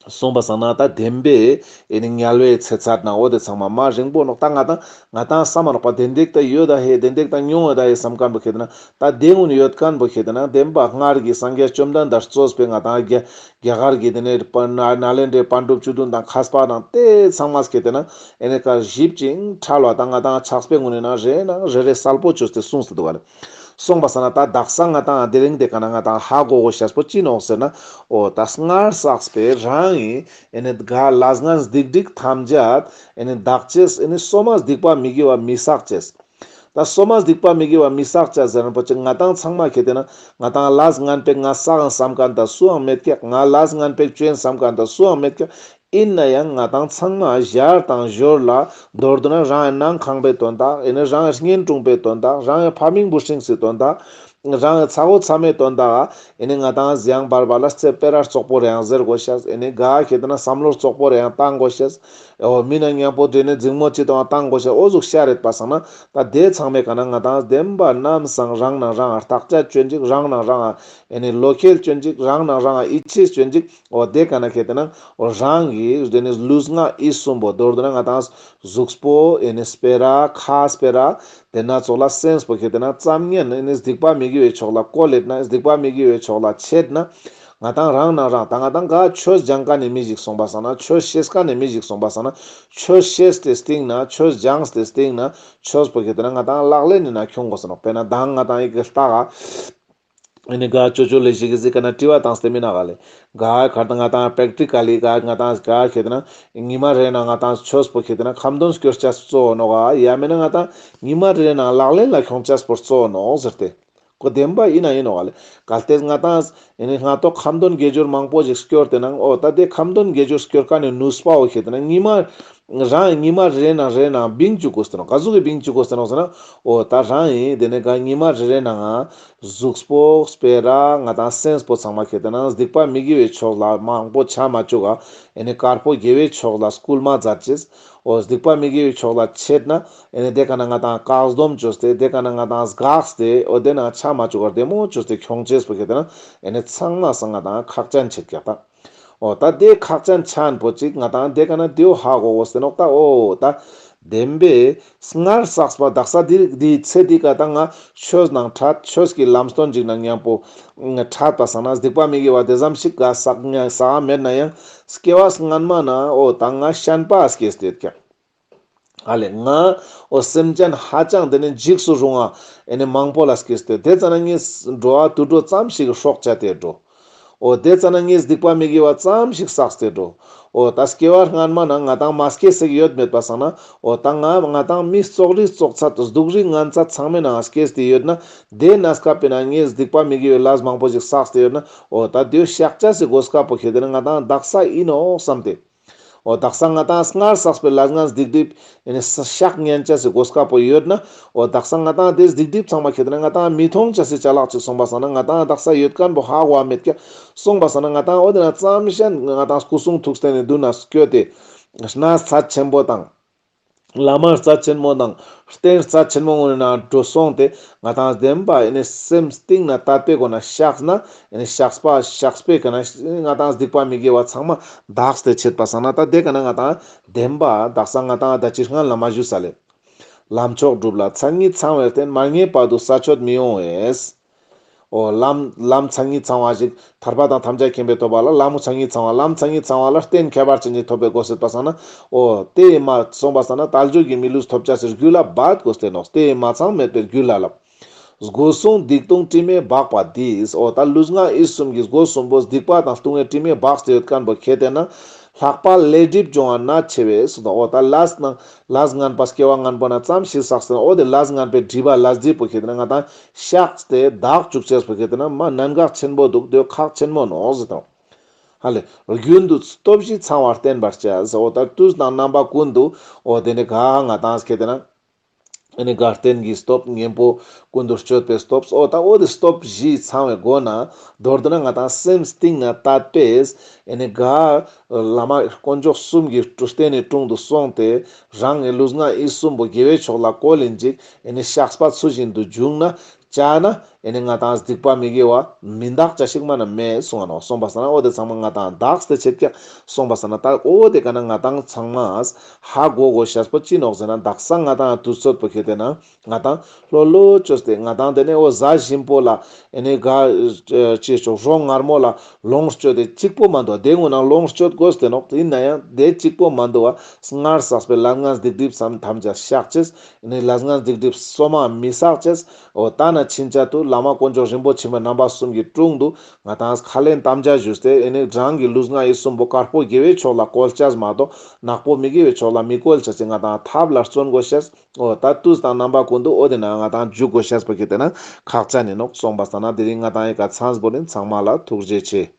སོང་པ་སང་ན་ད་བདེན་པའི་ཨེ་ནི་དམྱལ་བའི་ཚེ་ཚད་ན་འོ་དེ་ཚང་མ་མ་རིང་པོ་ནོག། ད་ང་ཏང་ང་ཏང་བསམ་མ་ནོག་པ་བདེན་འདུག་ད་ཡོད་ད་ཧེ་བདེན་འདུག་ད་མྱོང་ཡོད་ད་ཧེ་བསམ་མཁན་པོ་ཁེ་ཏེ་ན་ད་དེ་ངུན་ཡོད་མཁན་པོ་ཁེ་ཏེ་ན་བདེན་པ་སྔར་གྱི་སངས་རྒྱས་བཅོམ་ལྡན་འདས་གཙོས་པའི་ང་ཏང་རྒྱ་རྒྱ་གར་གྱི་དེ་ནས་ན་ནཱ་ལེནྡྲའི་པཎ་གྲུབ་བཅུ་བདུན་དང་མཁས་པ་དང་དེ་ཚང་མ་ཁེ་ཏེ་ན་ཨེ་ནི་ཀ་ཞིབ་ཅིང་ཕྲ་ལ་ད་ང་ཏང་ཕྱག་དཔེ་ངུན་ནི་ན་རེ་ན་རེ་རེ་གསལ་པོ་བཅོས་ཏེ་གསུངས་ཏེ་འདུག་ག་ལེ། སོང་པ་སང་ན་ད་དག་ས་ང་ཏང་དེ་རིང་དེ་ཀ་ན་ང་ཏང་ཧ་གོ་གོ་ཤེས་པོ་ཅི་ནོག་ཟེར་ན། འོ་ད་སྔར་བསགས་པའི་རང་གི་ཨེ་ནི་ག་ལས་ངན་སྡིག་སྒྲིབ་ཐམས་ཅད་ཨེ་ནི་དག་ཅེས་ཨེ་ནི་སོ་མ་སྡིག་པ་མི་དགེ་བ་མི་བསགས་ཅེས། ད་སོ་མ་སྡིག་པ་མི་དགེ་བ་མི་བསགས་ཅེས་ཟེར་ན་པོ་ཅིག་ང་ཏང་ཚང་མ་ཁེ་ཏེ་ན་ང་ཏང་ལས་ངན་པའི་ང་བསགས་བསམ་མཁན་ད་སུའང་མེད་ཀྱག། ང་ལས་ངན་པའི་བཅོ་ཡིན་བསམ་མཁན་ད་སུའང་མེད་ཀྱག། ཡིན་ན་ཡང་ང་ཏང་ཚང་མ་ཞར་དང་ཞོར་ལ་མདོར་བསྡུ་ན་རང་གི་ནང་ཁང་པའི་དོན་དག་ཨེ་ནི་རང་གི་གཉེན་དྲུང་པའི་དོན་དག་རང་གི་ཕ་མིང་བུ་སྲིང་སི་དོན་དག་རང་གི་ཚ་བོ་ཚ་མོའི་དོན་དག་ཨེ་ནི་ང་ཏང་ཡང་བར་བར་ལ་རྩེ་སྤེ་ར་བཙོག་པོ་རེ་ཡང་ཟེར་དགོས་ཤེས། ཨེ་ནི་ག་ཁེ་ཏེ་ན་བསམ་བློ་བཙོག་པོ་རེ་ཡང་བཏང་དགོས་ཤེས། འོ་མི་ན་མཉམ་པོ་འདྲེ་ནི་འཛིང་མོ་ཅི་དང་བཏང་དགོས་ཤེས། འོ་ཟུག་ཤ་རེད་པ་སང་ན་ད་དེ་ཚང་མའི་ཀ་ན་ང་ཏང་བདེན་པ་ནམ་སང་རང་ནང་རང་ང་བརྟག་དཔྱད་བཅོ་ཅིག། རང་ནང་རང་ང་ཨེ་ནི་བློ་ཁེལ་བཅོ་ཅིག། རང་ནང་རང་ང་ཡིད་ཆེས་བཅོ་ཅིག། འོ་དེ་ཀ་ན་ཁེ་ཏེ་ན་འོ་རང་གི་དེ་ནི་ལུས་ངག་ཡིད་གསུམ་པོ་མདོར་བསྡུ་ན་ང་ཏང་གཟུགས་པོ་ཨེ་ནི་སྤེ་ར་ཁ་སྤེ་ར་དེ་ན་ཙོགས་ལ་སེམས་པོ་ཁེ་ཏེ་ན་ཙམ་ཉན་ཨེ་ནི་སྡིག་པ་མི་དགེ་བའི་ཕྱོགས་ལ་བཀོལ་ལེད་ན་སྡིག་པ་མི་དགེ་བའི་ཕྱོགས་ལ་ཆད་ན་ང་ཏང་རང་ནང་རང་ད་ང་ཏང་ག་ཆོས་སྦྱང་མཁན་ནི་མི་ཞིག་སོང་པ་སང་ན་ཆོས་ཤེས་མཁན་ནི་མི་ཞིག་སོང་པ་སང་ན་ཆོས་ཤེས་ཏེ་སྟིང་ན་ཆོས་སྦྱངས་ཏེ་སྟིང་ན་ཆོས་པོ་ཁེ་ཏེ་ན་ང་ཏང་ལག་ལེན་ནི་ན་ཁྱོང་དགོས་ས་ནོག། དཔེར་ན་མདང་ང་ཏང་ཡི་གེ་ལྟ་ག་ཨེ་ནི་ག་ཅོ་ཅོ་ལེ་ཞིག་གི་ཟིག་ག་ན་དྲི་བ་བཏང་སྟེ་མི་ན་ག་ལེ། ག་ཁར་ད་ང་ཏང་པྲེག་ཊི་ཀ་ལི་ག་ང་ཏང་ག་ཁེ་ཏེ་ན་ཉི་མ་རེ་ན་ང་ཏང་ཆོས་པོ་ཁེ་ཏེ་ན་ཁ་འདོན་སྐྱོར་ཅེས་གཙོ་བོ་ནོག་ག། ཡ་མེད་ན་ང་ཏང་ཉི་མ་རེ་ན་ལག་ལེན་ལ་ཁྱོང་ཅེས་པོ་གཙོ་བོ་ནོག་ཟེར་ཏེ། ཁོ་བདེན་པ་ཡིན་ན་ཡིན་ནོག་ག་ལེ། གལ་ཏེ་ང་ཏང་ཨེ་ནི་ང་ཏོག་ཁ་འདོན་དགེ་སྦྱོར་མང་པོ་ཞིག་སྐྱོར་ཏེ་ན་འོ་ད་དེ་ཁ་འདོན་དགེ་སྦྱོར་སྐྱོར་མཁན་ནི་ནུས་པ་བོ་ཁེ་ཏེ་ན་ཉི་མ་ རང་ཉི་མ་རེ་རེ་ནང་རེ་རེ་ནང་བིང་ཅུག་གོས་ཏེ་ནོག། ག་ཟུག་གི་བིང་ཅུག་གོས་ཏེ་ནོག་ཟེར་ན། འོ་ད་རང་ཨིན་དེ་ནེ་ག་ཉི་མ་རེ་རེ་ནང་ང་གཟུགས་པོ་སྤེ་ར་ང་དང་སེམས་པོ་ཚང་མ་ཁེ་ཏེ་ན་སྡིག་པ་མི་དགེ་བའི་ཕྱོགས་ལ་མང་པོ་ཆ་མ་ཅུག་ག། ཨེ་ནེ་དཀར་པོ་དགེ་བའི་ཕྱོགས་ལ་སྐུལ་མ་མཛད་ཅེས། འོ་སྡིག་པ་མི་དགེ་བའི་ཕྱོགས་ལ་ཆད་ན་ཨེ་ནེ་དེ་ཀ་ན་ང་དང་བཀག་སྡོམ་ཅོས་ཏེ་དེ་ཀ་ན་ང་དང་སྒགས་ཏེ་འོ་དེ་ན་ཆ་མ་ཅུག་ག་བདེ་མོ་ཅོས་ཏེ་ཁྱོང་ཅེས་པོ་ཁེ་ཏེ་ན་ཨེ་ནེ་ཚང་མ་སང་ང་དང་ཁག་ཅན་ཆེད་ཀྱག་ད། འོ་ད་དེ་ཁག་ཅན་ཆ་ན་པོ་ཅིག་ང་དང་དེ་ཀ་ན་དེའོ་ཧ་གོ་གོས་ཏེ་ནོག་ད། འོ་ད་བདེན་པའི་སྔར་བསགས་པ་དག་ས་དེ་དེའི་ཚེ་དེ་ཀ་ད་ང་ཆོས་ནང་ཕྲད་ཆོས་ཀྱི་ལམ་སྟོན་ཅིག་ནང་མཉམ་པོ་ཕྲད་པ་སང་ན་སྡིག་པ་མི་དགེ་བ་དེ་ཙམ་ཞིག་ག་བསགས་ཉ་བསགས་མེད་ན་ཡང་སྐྱེ་བ་སྔན་མ་ན་འོ་ད་ང་ཤན་པ་སྐྱེས་ཏེ་ཡོད་ཀྱག། ཨ་ལེ་ང་འོ་སེམས་ཅན་ཧ་ཅང་དེ་ནེ་འཇིགས་སུ་རུང་བ་ཨེ་ནེ་མང་པོ་ལ་སྐྱེས་ཏེ་དེ་ཙ་ན་ངས་འགྲོ་བ་དུད་འགྲོ་ཙམ་ཞིག་སྲོག་བཅད་དེ་འགྲོ། འོ་དེ་ཙ་ན་ངས་སྡིག་པ་མི་དགེ་བ་ཙམ་ཞིག་བསགས་ཏེ་འགྲོ། འོ་ད་སྐྱེ་བ་སྔན་མ་ན་ང་དང་མ་སྐྱེས་ཤིག་ཡོད་མེད་པ་སང་ན་འོ་ད་ང་ང་དང་མི་ཙོག་རི་ཙོག་ཚད་སྡུག་རི་ངན་ཚད་ཚང་མའི་ནང་སྐྱེས་ཏེ་ཡོད་ན་དེ་ནེ་སྐབས་པའི་ནང་ངས་སྡིག་པ་མི་དགེ་བའི་ལས་མང་པོ་ཞིག་བསགས་ཏེ་ཡོད་ན་འོ་ད་དེ་བཤགས་ཅེས་སི་གོ་སྐབས་པོ་ཁེ་ཏེ་ན་ང་དང་དག་ས་ཨིན་ནོག་བསམ་སྟེ། འོ་དག་ས་ང་དང་སྔར་བསགས་པའི་ལས་ངན་སྡིག་སྒྲིབ་ཨེ་ནེ་བཤགས་ཉན་ཅེས་སི་གོ་སྐབས་པོ་ཡོད་ན། འོ་དག་ས་ང་དང་དེ་སྡིག་སྒྲིབ་ཚང་མ་ཁེ་ཏེ་ན་ང་དང་མི་མཐོང་ཅེས་སི་ཅ་ལག་ཅིག་སོང་པ་སང་ན་ང་དང་དག་ས་ཡོད་མཁན་པོ་ཧ་གོ་བ་མེད་ཀྱག། སོང་པ་སང་ན་ང་དང་འོ་དེ་ན་ཙམ་ཞན་ང་དང་སྐུ་གསུང་ཐུགས་རྟེན་ནི་མདུན་ན་སྐྱོད་དེ་གནས་རྩ་ཆེན་པོ་དང་། བླ་མ་རྩ་ཆེན་མོ་དང་རྟེན་རྩ་ཆེན་མོ་ངོ་ནེ་འགྲོ་སོང་སྟེ་ང་དང་བདེན་པ་ཨེ་ནེ་སེམས་གཏིང་ནེ་དད་པའི་སྒོ་ནེ་བཤགས་ན་ཨེ་ནེ་བཤགས་པ་བཤགས་པའི་ཀ་ནེ་ང་དང་སྡིག་པ་མི་དགེ་བ་ཚང་མ་དག་སྟེ་ཆད་པ་སང་ན་ད་དེ་ཀ་ནེ་ང་དང་བདེན་པ་དག་ས་ང་དང་ད་ཅི་སྔན་ལ་མ་ཞུས་ས་ལེ། ལམ་མཆོག་སྒྲུབ་ལ་མཚན་ཉིད་ཚང་བའི་རྟེན། མ་རྙེད་བར་དུ་ས་ཆོད་མི་འོང་བས། འོ་ལམ་ལམ་མཚན་ཉིད་ཚང་བ་ཞིག་ཐར་པ་དང་ཐམས་ཅད་མཁྱེན་པའི་ཐོབ་པ་ལ་ལམ་མཚན་ཉིད་ཚང་བ་ལམ་མཚན་ཉིད་ཚང་བ་ལ་རྟེན་ཁྱད་པར་ཅན་ཞིག་ཐོབ་པའི་གོ་སྲོལ་པ་སང་ན། འོ་དེ་མ་སོང་པ་སང་ན་དལ་འབྱོར་གྱི་མི་ལུས་ཐོབ་ཅེས་སི་རྒྱུ་ལ་འབད་དགོས་ཏེ་ནོག། དེ་མ་ཚང་མེད་པའི་རྒྱུ་ལ་ལབ། སྒོ་གསུམ་སྡིག་ལྟུང་དྲི་མས་སྦགས་པ་འདིས། འོ་ད་ལུས་ངག་ཡིད་གསུམ་གྱི་སྒོ་གསུམ་པོ་སྡིག་པ་དང་ལྟུང་བའི་དྲི་མས་སྦགས་ཏེ་ཡོད་མཁན་པོ་ཁེ་ཏེ་ན་ལྷག་པ་ལས་སྒྲིབ་སྦྱོང་བ་ནད་ཆེ་བས་སོ། འོ་ད་ལས་ནང་ལས་ངན་པ་སྐྱེ་བ་ངན་པ་ན་ཙམ་ཞིག་བསགས་ཏེ་ན་འོ་དེ་ལས་ངན་པའི་སྒྲིབ་པ་ལས་སྒྲིབ་པོ་ཁེ་ཏེ་ན་ང་དང་བཤགས་ཏེ་དག་བཅུག་ཅེས་པོ་ཁེ་ཏེ་ན་མ་གནད་འགག་ཆེན་པོ་འདུག། དེ་ཁག་ཆེན་མོ་ནོག་ཟེར་དང་། ཧ་ལེ། རྒྱུན་དུ་སྟོབས་བཞི་ཚང་བར་བསྟེན་པར་བྱ། འོ་ད་དུས་དང་རྣམ་པ་ཀུན་ཏུ་འོ་དེ་ནེ་ག་ང་དང་ཁེ་ཏེ་ན། ཨེ་ནེ་དགའ་སྟོན་གྱི་སྟོབས་གཉེན་པོ་ཀུན་ཏུ་སྤྱོད་པའི་སྟོབས། འོ་ད་འོ་དེ་སྟོབས་བཞི་ཚང་བའི་སྒོ་ནེ་མདོར་བསྡུ་ན་ང་དང་སེམས་གཏིང་ནེ་དད་པས་ཨེ་ནེ་ག་བླ་མ་དཀོན་མཆོག་གསུམ་གྱི་རྟེན་ནི་དྲུང་དུ་སོང་སྟེ་རང་གི་ལུས་ངག་ཡིད་གསུམ་པོ་དགེ་བའི་ཕྱོགས་ལ་བཀོལ་ཡིན་ཅིག། ཨེ་ནེ་བཤགས་པ་ཚུལ་བཞིན་དུ་བྱུང་ན་བྱས་ན་ཨེ་ནེ་ང་དང་སྡིག་པ་མི་དགེ་བ་མི་འདག་ཅེས་ཤིག་མ་ན་མེད་གསུང་ང་ནོག། སོང་པ་སང་ན་འོ་དེ་ཚང་མ་ང་དང་དག་སྟེ་ཆད་ཀྱག། སོང་པ་སང་ན་ད་འོ་དེ་ཀ་ནེ་ང་དང་ཚང་མ་ཧ་གོ་གོས་ཤེས་པོ་ཅི་ནོག་ཟེར་ན་དག་ས་ང་དང་དུས་ཚོད་པོ་ཁེ་ཏེ་ན་ང་དང་ལྷོད་ལྷོད་ཅོས་ཏེ་ང་དང་དེ་ནེ་འོ་གཟའ་ཞིམ་པོ་ལ་ཨེ་ནེ་ག་ཅེས་ཆོག་རོང་མངར་མོ་ལ་ལོངས་སྤྱོད་དེ་གཅིག་པོ་མ་འདུག། དེ་སྔོན་ན་ལོངས་སྤྱོད་དགོས་ཏེ་ནོག། ཡིན་ན་ཡང་དེ་གཅིག་པོ་མ་འདུག་པ་སྔར་བསགས་པའི་ལས་ངན་སྡིག་སྒྲིབ་ཚང་མ་ཐམས་ཅད་བཤགས་ཅེས། ཨེ་ནེ་ལས་ངན་སྡིག་སྒྲིབ་སོ་མ་མི་བསགས་ཅེས། འོ་ད་ནེ་ཕྱིན་ཆད་དུ་བླ་མ་དཀོན་མཆོག་རིན་པོ་ཆེ་མའི་རྣམ་པ་གསུམ་གྱི་དྲུང་དུ་ང་དང་ཁས་ལེན་དམ་བཅའ་ཞུས་ཏེ་ཨེ་ནེ་རང་གི་ལུས་ངག་ཡིད་གསུམ་པོ་དཀར་པོ་དགེ་བའི་ཕྱོགས་ལ་བཀོལ་ཅེས་མ་གཏོགས་ནག་པོ་མི་དགེ་བའི་ཕྱོགས་ལ་མི་བཀོལ་ཅེས་སི་ང་དང་ཐབས་ལ་བརྩོན་དགོས་ཤེས། འོ་ད་དུས་དང་རྣམ་པ་ཀུན་ཏུ་འོ་དེ་ནེ་ང་དང་འཇུག་དགོས་ཤེས་པོ་ཁེ་ཏེ་ན་ཁག་ཅན་ཡིན་ནོག། སོང་པ་སང་ན་དེ་རིང་ང་དང་ཡི་ག་ཚང་པོ་ཡིན། ཚང་མ་ལ་ཐུགས་རྗེ་ཆེ།